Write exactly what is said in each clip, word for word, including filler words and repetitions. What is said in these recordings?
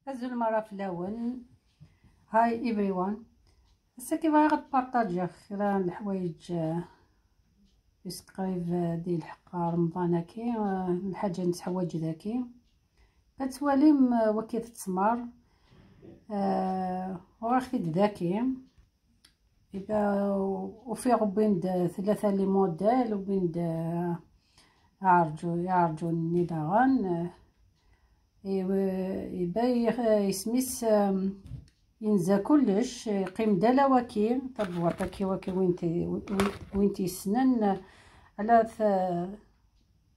Azul mara fell-awen. Hi everyone. Ass-agi bɣiɣ ad partagiɣ kra n leḥwayeǧ, eh, is qrib, eh, ad yelḥeq Remḍan-agi, eh, lḥaǧa netteḥwaǧ dagi. Ad twalim, eh, waki d ttmer, eh, uɣeɣ-t-id dagi. Iba ufiɣ wwin-d tlata les modèles, wwin-d, eh, aɛerǧu-, aɛerǧun-nni daɣen, eh, iw-, iba yix-, isem-is, em, yenza kullec, yeqqim-d ala waki, tabwaṭ-agi waki win t-, win, win t-yessnen, ala t-,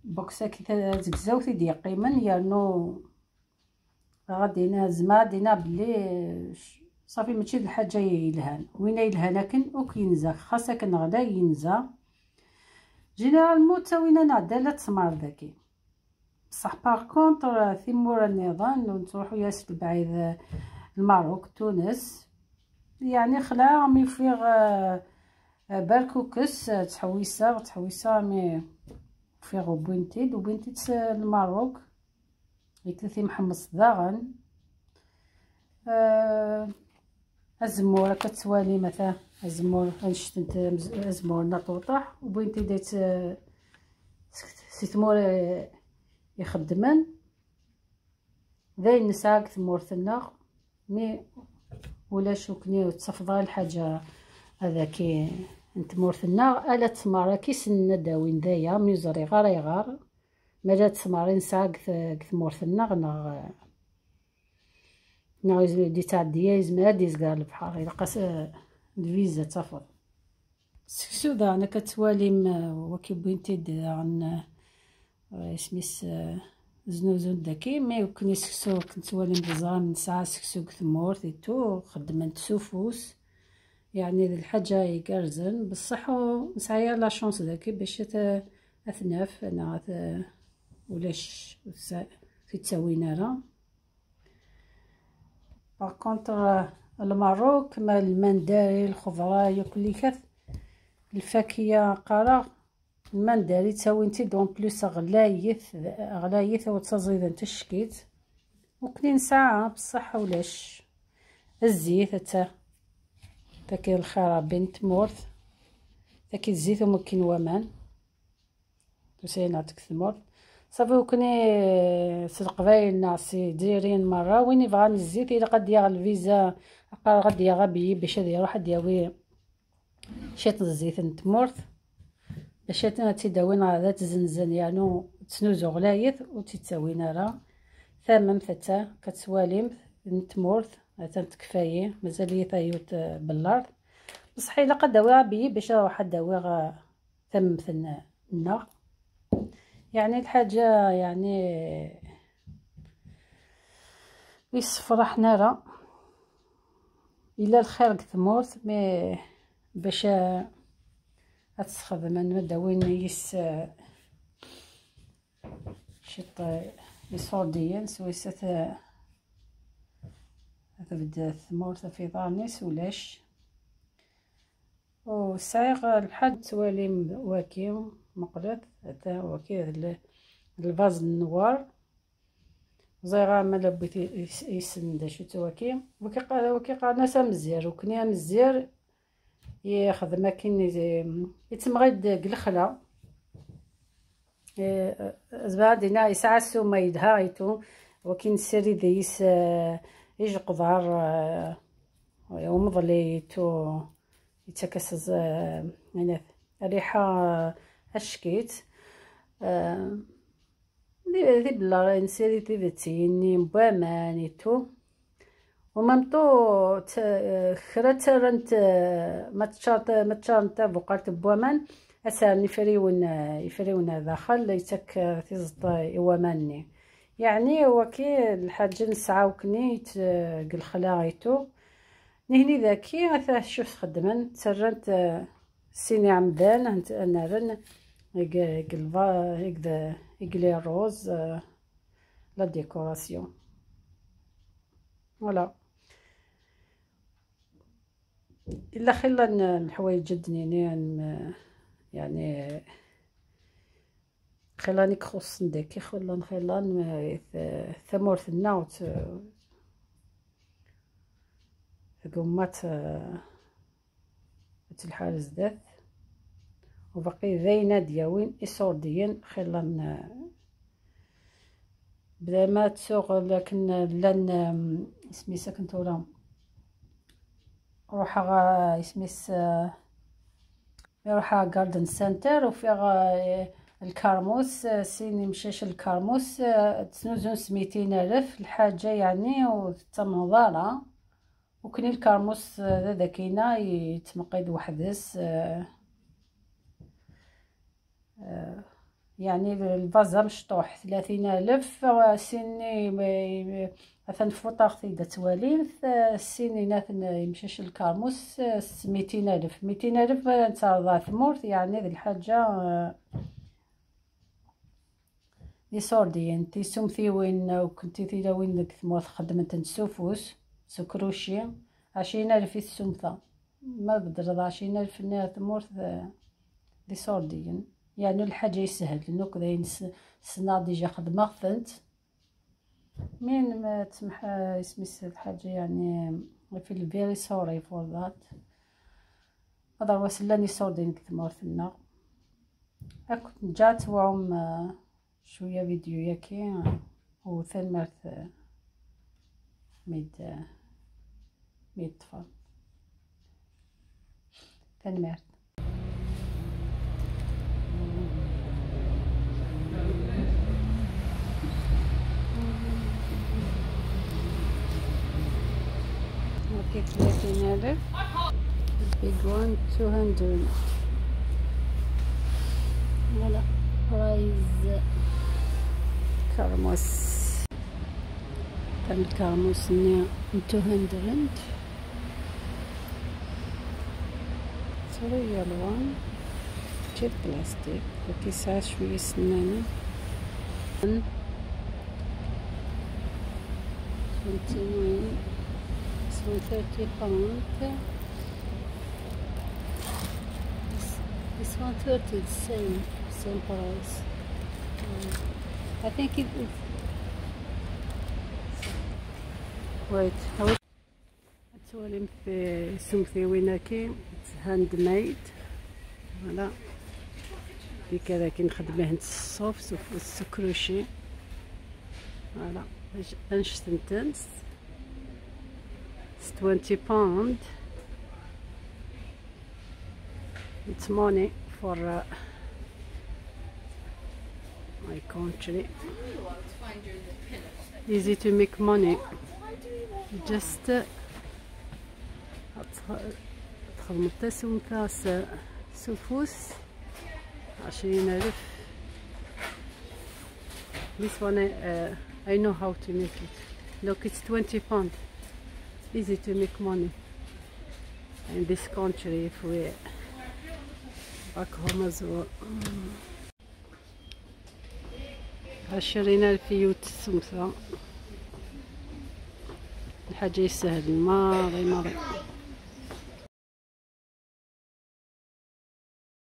box-agi ta-, azegzawt i d-yeqqimen, yernu ɣad ina, zma ad ina belli, eh, c-, ṣafi mačči d lḥaǧa yelhan. Win ay yelhan akken akk yenza, xas akken ɣlay yenza. Généralement ttawin-aneɣ-d ala ttmer dagi. Bṣeḥ par contre, timura nniḍen ur nettruḥu-yas lebɛid, eh, Lmerruk, Tunes. Yeɛni xelɛeɣ mi ufiɣ, eh, eh, berkukes, eh, ttḥewwiseɣ, ttḥewwiseɣ mi ufiɣ wwin-t-id, wwin-t-id s Lmerruk. Ikti timḥemmeṣt daɣen. Eh, azemmur, akka tettwalim, ata azemmur, annect n tmz-, azemmur n At Uṭaḥ, wwin-t-id s, si tmura ixeddmen. D ayen nesɛa deg tmurt-nneɣ, mi ulac ukni ur tettafeḍ ara lḥaǧa adaki n tmurt-nneɣ, ala ttmer-agi ssnen ad d-awin d aya, mi ur ẓriɣ ara ayɣer. Ma d ttmer i nesɛa deg t-, deg tmurt-nneɣ, neɣ, neɣ yezmer ad d-yettɛeddi, yezmer ad d-yezger lebḥer, ilaq-as, eh, lviza ad tafeḍ. Seksu daɣen akka tettwalim, eh, waki wwin-t-id daɣen, eh, isem-is, eh, znuzun daki, mi ukken i seksu akken tettwalim, teẓram nesɛa seksu deg tmurt et tout, xeddment s ufus, yeɛni d lḥaǧa igerrzen, bṣeḥ ur nesɛi ara la chance daki bac ad, ad t-naf, neɣ ad, ulac, ur t-, ur t-ttawin ara. Par contre, eh, Lmerruk, ma lmandari, lxeḍra, yakk likat, lfakiya, qqareɣ, lmandari ttawin-tt-id, en plus ɣlayet, ɣlayet, ur ttaẓident ackit. Ukni nesɛa, bṣeḥ ulac. Zzit, atta. Taki lxir Ṛebbi n tmurt. Taki zzit umekkin waman. Tusayin-nneɣ deg tmurt. Ṣafi ukni s Leqbayel neɣ s Izzayriyen merra, win yebɣan zzit ilaq ad d-yaɣ lviza, aqareɣ ad d-yaɣ abiyi bac ad iruḥ ad d-yawi ciṭ n zzit n tmurt, bac ad, ad tt-id-awin ɣer da tt-zenzen, yernu ttnuzu ɣlayet ur tt-id-ttawin ara. Tamemt atta, akka tettwalim, n tmurt, atan tekfa-yi, mazal-iyi tayut, eh, bellart. Bṣeḥ ilaq ad d-awiɣ abiyi bac ad ruḥ ad d-awiɣ, eh, tamemt n-, nneɣ. Yeɛni lḥaǧa, yeɛni, ur yessefraḥen ara. Yella lxir deg tmurt, mi bac a-, ad t-sxedmen, ad d-awin yis, eh, ciṭ, eh, iṣurdiyen, swayes ad t-, ad tbedd tmurt ɣef iḍarren-is, ulac. Ur sɛiɣ lḥal tettwalim waki, meqqret, ata waki d l-, d lbaz n nnwar. Ẓriɣ ara ma la wwit is-, isem d acu-tt waki. Waki qa-, waki qqaren-as amezzir, ukni amezzir yexdem akken i-, yettemɣid deg lexla. Eh, zbeɛd dinna yesɛa ssuma yelha et tout, wakin ssirid yis, eh, ijeqḍar, eh, umeḍli et tout, yettak-as ẓ-, eh, rriḥa, eh, ackit. Eh, di, di bellar ssirid tidet yinni n waman et tout. Au même temps, t-, kra ttarran-t, eh, ma teččar, ma teččarent tabuqalt n waman, ad sɛan ifriwen, eh, ifriwen ar daxel, yettak, eh, tiẓeṭ, eh, i waman-nni. Yeɛni, waki lḥaǧa nesɛa ukni, eh, deg lexla et tout. Nihni daki, ata acu xeddmen, ttarran-t, eh, sin iɛemdan, ad nerren deg, deg lva-, deg de-, deg les roses, eh, la décoration. Voilà. Illa xilla n leḥwayeǧ ad d-nini, am, yeɛni, xilla n ixuṣṣen daki, xilla n, xilla n, eh, t-, tamurt-nneɣ, ur tt-, Tgumma ad, eh, ad telḥu ar zdat. U baqi d ayen ad d-yawin iṣurdiyen xilla n, eh, bla ma ttuɣ, lakin llan, eh, isem-is akken tura. Ruḥeɣ, eh, isem-is, eh, Ruḥeɣ Garden Center, ufiɣ, eh, lkermus, eh, sin imcac lkermus, eh, ttnuzun s mitin alef, lḥaǧa yeɛni ur tettamneḍ ara. Ukni lkermus, eh, d adakina yettmeqqid weḥd-s, eh, eh, yeɛni lbaza mecṭuḥ, tlatin alef, eh, sin-nni, eh, atan fuṭaɣ-t-id ad twalimt, eh, sin inaten, eh, imcac lkermus, eh, s mitin alef. Mitin alef, eh, ad tt-terḍa tmurt, yeɛni d lḥaǧa, eh, d iṣurdiyen, tisumtiwin, eh, ukenti tilawin deg tmurt xeddment-tent s ufus, s ukruci, ɛecrin alef i tsumta. Ma tbeddleḍ ɛecrin alef-nni ar tmurt, eh, d iṣurdiyen. Yeɛni lḥaǧa isehlen akk, d ayen s-, ssneɣ dija xedmeɣ-tent. Min ma tsemḥ, isem-is lḥaǧa, yeɛni, I feel very sorry for that. Otherwise, llan iṣurdiyen deg tmurt-nneɣ. Akked neǧǧa ad tewɛum, eh, cwiya vidéo-yaki, eh, u tanemmirt, eh, mi d-, eh, mi d-ṭṭfeɣ. Tanemmirt. Okay, tlatin alef. The big one, two hundred. Voilà, price. Kermus. Kan kermus-nni n two hundred. It's a real one. Cheap plastic. Okay, tesɛa cwiya isennanen. Twenty-nine. It's one thirty pound. This, this one thirty, the same, same price. Um, I think it, it's, wait, how Ad twalimt tisumtiwin-agi, it's handmade. Voilà. Deg ara kin xedmehent s ṣṣuf, s ufus, s ukruci. Voilà. Anect-ntent. It's twenty pound. It's money for, uh, my country. Easy to make money. Just, uh, ad tx-, ad txedmeḍ tasumta s, s ufus, ɛecrin alef. This one, uh, I know how to make it. Look, it's twenty pound. Easy to make money in this country. If we back home as well. عشرين ألف يوت سمسة. الحاجة يسهل ماضي ماضي.